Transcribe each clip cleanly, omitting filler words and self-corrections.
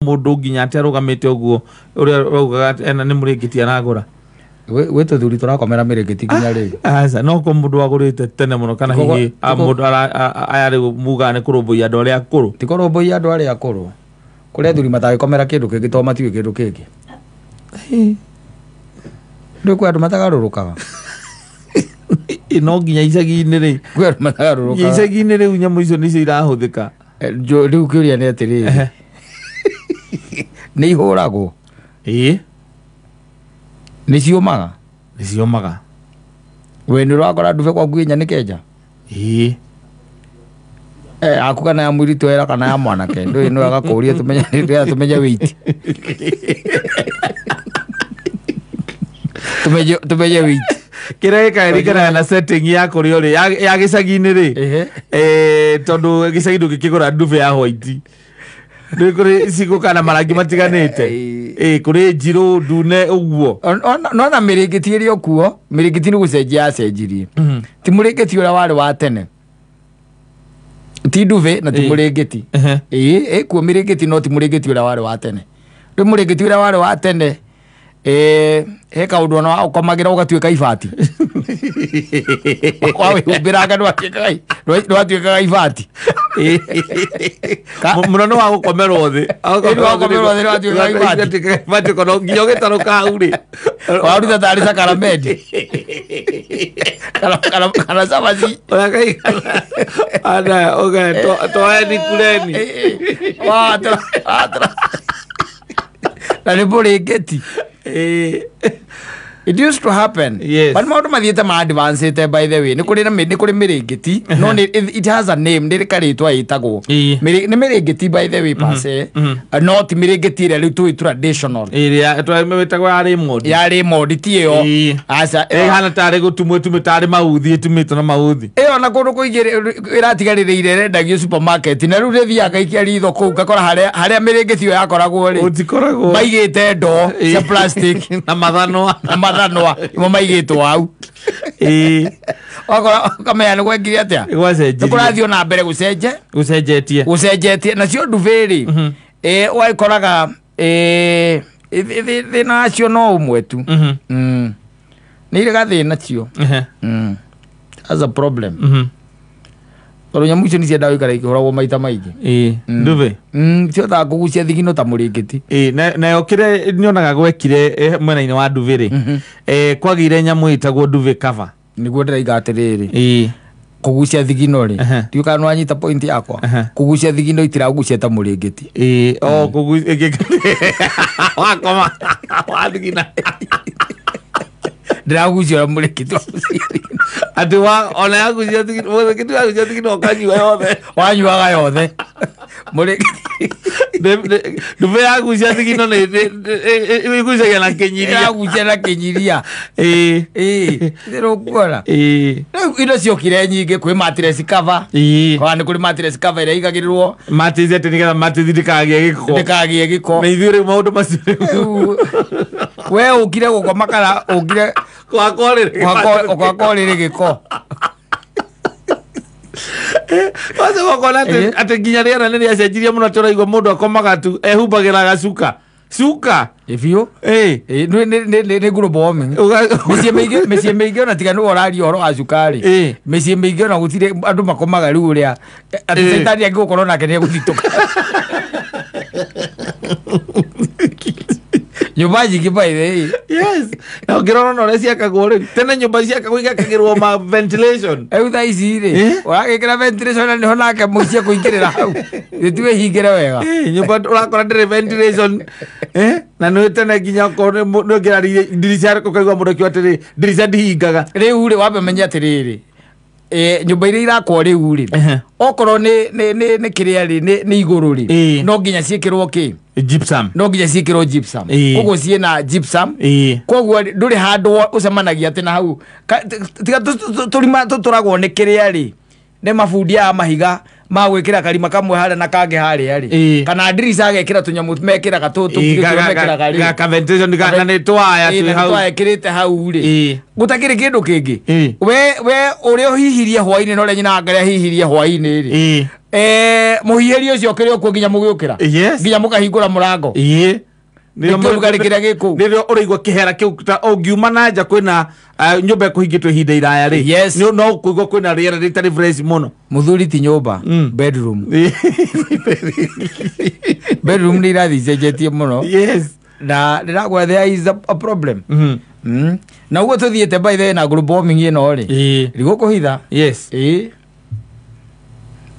Mũndũ nginya atĩ arũgamĩte ũguo ũrĩa ũraugaga atĩ ena nĩ mũrĩngĩti aragũra. Gwĩ tũthuri tũrakomera mĩrĩngĩti nginya rĩu. Aca, no ko mũndũ wagũrĩte tene mũno kana hihi mũndũ aya rĩu mugaga nĩ kũrũmbũiya andũ arĩa akũrũ. Ti kũrũmbũiya andũ arĩa akũrũ, kũrĩ athuri matangĩkomera kĩndũ kĩngĩ tondũ matiũĩ kĩndũ kĩngĩ. Rĩu kwĩ andũ matagarũrũkaga. No nginya icagi-inĩ rĩ. Kwĩ andũ matagarũrũkaga. Icagi-inĩ rĩu nyamũ icio nĩcio irahũthĩka. Rĩu kĩũria nĩ atĩrĩrĩ, nĩ ihũragwo? Ĩĩ. Nĩ ciũmaga? Nĩ ciũmaga. We nĩ ũrakora ndube gwaku ĩnyanĩke nja? Ĩĩ. Aku kana ya mũirĩtu wera kana ya mwanake, ndũĩ nĩ wega kũũria tũmenye, nĩgetha tũmenye weight. Tũmenye, tũmenye weight. Kĩrĩa gĩkaga ĩringanaga na setting ya kũrĩa ũrĩ, ya gĩcagi-inĩ rĩ. Tondũ gĩcagi ndũngĩkĩgũra ndube ya white. Nĩ kũrĩ cigũka na marangi matiganĩte. Kũrĩ njirũ, ndune, ũguo. No na mĩrĩngĩti ĩrĩ o kuo, mĩrĩngĩti nĩ gũcenjia yacenjirie. Ti mũrĩngĩti ũrĩa warĩ wa tene. Ti ndube na ti mũrĩngĩti. Ĩĩ, ĩkuo mĩrĩngĩti no ti mũrĩngĩti ũrĩa warĩ wa tene. Rĩu mũrĩngĩti ũrĩa warĩ wa tene, he kaũndũ ona ũkomagĩra ũgatuĩka ibati. Wawĩhumbĩranga ndwatuĩkaga ibati. Mũno nĩ wa gũkomerwo thĩ. Ĩ, nĩ wa gũkomerwo thĩ, nĩwatuĩkaga ibati. Nĩwatuĩkaga ibati, ũkona nginya ũgĩtarũka hau rĩ. Waruta tarĩ sakaramedi. Kana cabaci. Ũrakaigana. Ana, ũgae, toeni kureni. Watũra, watũra. Na nĩ mũrĩngĩti. It used to happen. Yes. But maũndũ mathiĩte ma advanced by the way. Nĩ kũrĩ na nĩ kũrĩ mĩrĩngĩti. No nĩ, it has a name, nĩ karĩtwa ĩtagwo. Nĩ mĩrĩngĩti by the way per se. No ti mĩrĩngĩti ĩrĩa rĩu tũĩ traditional. Ĩrĩa twĩtagwo ya Raymond. Ya Raymond ti ĩyo. Aca, ĩyo. Ĩhana tarĩ gũtumwo ĩtumĩtwo tarĩ mauthi, ĩtumĩtwo na mauthi. Ĩyo na kũndũ kũingĩ ĩratigarĩrĩire ĩrendagio supermarket. Na rĩu rĩthiaga ngaikia ritho kũu ngakora harĩa mĩrĩngĩti ĩyo yakoragwo rĩ. Gũtikoragwo. Maigĩte ndoo cia plastic. Na mathanwa. Na mathanwa nĩmo maigĩtwo hau. Wakora ũkamenya nĩ gwekire atĩa? Gwacenjirie. Nĩ kũrathiĩ ona mbere gũcenje. Gũcenjetie. Gũcenjetie. Nacio ndube rĩ, ũgagĩkoraga, thĩna wacio no ũmwe tu. Nĩ irĩ gathĩna cio. That's a problem. Tondũ nyamũ icio nĩ ciendaga gũikara ikĩhũragwo maita maingĩ. Ndube. Cihotaga kũgucia thigino ta mũrĩngĩti. Nayo kĩrĩa nyonaga gwekire, mwena-inĩ wa ndube rĩ, kwagĩire nyamũ ĩtagwo ndube cover. Nĩguo ndĩraiga atĩrĩrĩ. Kũgucia thigino rĩ, ndiũĩ kana nĩwanyita point yakwa. Kũgucia thigino itiragucia ta mũrĩngĩti. O, wakoma, wathigina. Ndĩragucia ũrĩa mũrĩngĩti wagucia thigino. Atĩ ona yagucia thigino, mũrĩngĩti wagucia thigino ũkanyua yothe. Wanyuaga yothe. Mũrĩngĩti. Ndume yagucia thigino nĩ ĩgucagia na kĩnyiria. Yagucia na kĩnyiria. Nĩrũkuona. Rĩu indo ciokire nyingĩ, kwĩ mattress cover. Kwa nĩ kũrĩ mattress cover ĩrĩa ĩigagĩrĩrwo. Mattress atĩ nĩgetha mattress ndĩkagĩe gĩko. Ndĩkagĩe gĩko. Na ithuĩ rĩu maũndũ macio rĩu. Rĩu, we ũkire gũkoma kana ũkire Gwakwa rĩrĩ Gwakwa rĩrĩ gĩko. Kwanza wakona atĩ nginya rĩera nĩ rĩacenjirie mũno, tũraigua mũndũ akomaga tu ehumbagĩra gacuka. Cuka. Ĩ biũ. Nĩ global warming. Mĩciĩ mĩingĩ, mĩciĩ mĩingĩ ona tiga nĩwe ũraria ũhoro wa cukari. Mĩciĩ mĩingĩ ona gũtirĩ andũ makomaga rĩu ũrĩa atĩ caitani angĩgũkorwo nake nĩegũthitũka. Nyũmba nyingĩ by the way. Yes. Na ũngĩrora ona ũrĩa ciakagwo rĩu, tene nyũmba ciakagwo igakagĩrwo ma ventilation. Rĩu thaa ici rĩ, ũragĩkĩra ventilation na nĩho nake mũciĩ kũingĩrĩra hau. Gĩtĩ wĩhingĩre wega. Nyũmba ũrakora ndĩrĩ ventilation. Na nĩ tene nginya okorwo nĩ ũngĩra ndirica ũkaigua mũndũ akiuga atĩrĩ, ndirica ndihingaga. Rĩu rĩ, wambe ũmenye atĩrĩrĩ, nyũmba iria irakwo rĩu rĩ, okorwo nĩ kĩrĩa rĩ, nĩ igũrũ rĩ, no nginya ciĩkĩrwo kĩ? Gypsum. No nginya ciĩkĩrwo gypsum. Koguo ciĩna gypsum. Koguo rĩ, ndũrĩ handũ ũcemanagia atĩ na hau. Tiga tũrima tũtũragwo nĩ kĩrĩa rĩ, nĩ mabundi aya mahiga ma gwĩkĩra karima kamwe harĩa na kangĩ harĩa rĩ. Kana ndirica agekĩra tũnyamũ mekĩraga tũkĩrĩ mekĩraga rĩ. Ga ventilation na nĩ twaya Na twĩ nĩ hau. twaya ĩkĩrĩte hau rĩ. Gũtakĩrĩ kĩndũ kĩngĩ. We ũrĩa ũhihirie hwainĩ na ũrĩa nyina wa Ngai ahihirie hwainĩ rĩ. Mũhiĩri ũcio ũkĩrĩ okuo nginya mũgĩũkĩra. Yes. Nginya mũkahingũra mũrango. Ĩĩ. Nĩkĩo ũrugarĩ kĩrĩa gĩ kũu. Nĩrĩo ũraigua kĩhera kĩu ta ũngiuma na nja kwĩna nyũmba ĩkũhingĩtwo ihinda iraya rĩ. Yes. No kũigua kwĩna rĩera rĩtarĩ fresh mũno. Mũthuri ti nyũmba, bedroom. Bedroom nĩ irathiĩ icenjetie mũno. Yes. Na ndĩragwa there is a problem. Mhm. Na ũguo tũthiĩte by the way na global warming ĩno rĩ. Ĩĩ. Ndigũkũhitha. Yes. Ĩĩ.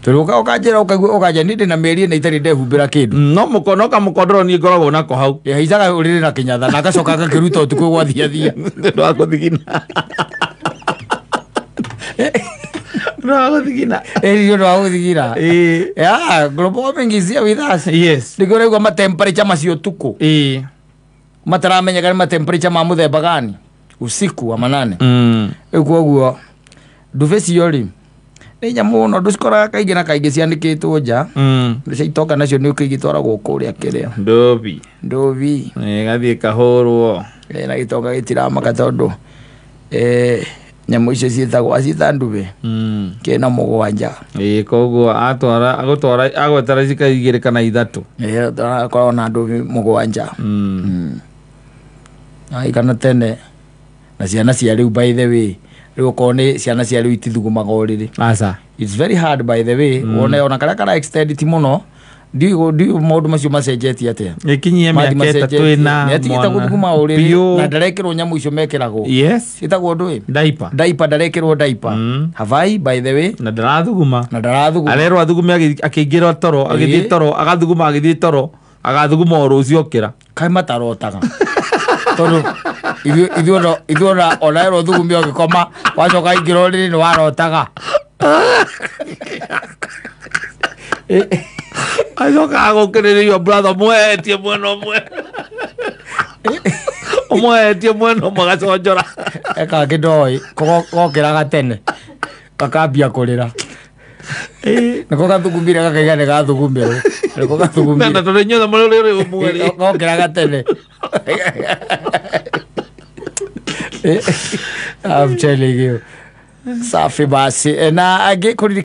Tondũ ũkanjĩra ũkaigua ũkanja niĩ ndĩna mĩeri ĩna itarĩ ndehumbĩra kĩndũ. No mũkono kamũkondoro niĩ ngoragwo nako hau. Haicaga ũrĩrĩ na kĩnyatha na agacoka agakĩruta ũtukũ gwathiathia. Nĩ wa gũthigina. Nĩ wa gũthigina. Ĩĩ nĩ ũndũ wa gũthigira. Ĩĩ. Yeah, global warming is here with us. Yes. Nĩkĩo ũraigua ma temperature macio ũtukũ. Ĩĩ. Mataramenyeka nĩ ma temperature ma mũthemba gani usiku wa manane. Rĩu koguo ndube cio rĩ nĩ nyamũ no ndũcikoraga kaingĩ na kaingĩ cianĩkĩtwo nja. Cia itonga nacio nĩ ũkĩigĩtwaragwo kũrĩa kĩrĩa. Ndobi. Ndobi. Gathiĩ kahũrwo. Na gĩtonga gĩtiramaka tondũ nyamũ icio ciĩtagwo acita ndube kĩna mũgwanja. Ĩĩ koguo atwara agũtwara agwetara cika igĩrĩ kana ithatũ. Akoragwo na ndubi mũgwanja. Aikana tene na ciana cia rĩu by the way rĩu okorwo nĩ ciana cia rĩu itithugumaga ũrĩrĩ. Aca. It's very hard by the way. Wone ona karĩa kara extend ti mũno ndiũ maũndũ macio macenjetie atĩa. Ĩkinyie Mathi mĩaka ĩtatũ ĩna. nĩatigĩte gũthuguma ũrĩrĩ na ndarekĩrwo nyamũ icio mekĩragwo. Yes. Ciĩtagwo ndũĩ? Diaper. Diaper ndarekĩrwo diaper. Havai by the way. Na ndarathuguma. Na ndarathuguma. Arerwo athugume akĩingĩra toro agĩthiĩ toro agathuguma agĩthiĩ toro agathuguma o rũciũ okĩra. Kaĩ matarotaga. Tondũ ithuĩ ona erwo thugume ũgĩkoma wacoka ingĩra ũrĩrĩ nĩ warotaga. Acoka agũkĩrĩrĩrio brother mwehetie mwena ũmwe. Ũmwehetie mwena ũmwe agaconjora. Eka kĩndoĩ gokĩraga tene gakambia kũrĩra. Nĩko gathugumire gakaiga nĩ gathugumĩrwo. Nĩko gathugumire. Na tondũ inyuothe mũrĩ ũrĩrĩ ũmwe rĩ. Gokĩraga tene. I'm telling you. Safi basi. Na angĩ kũririkana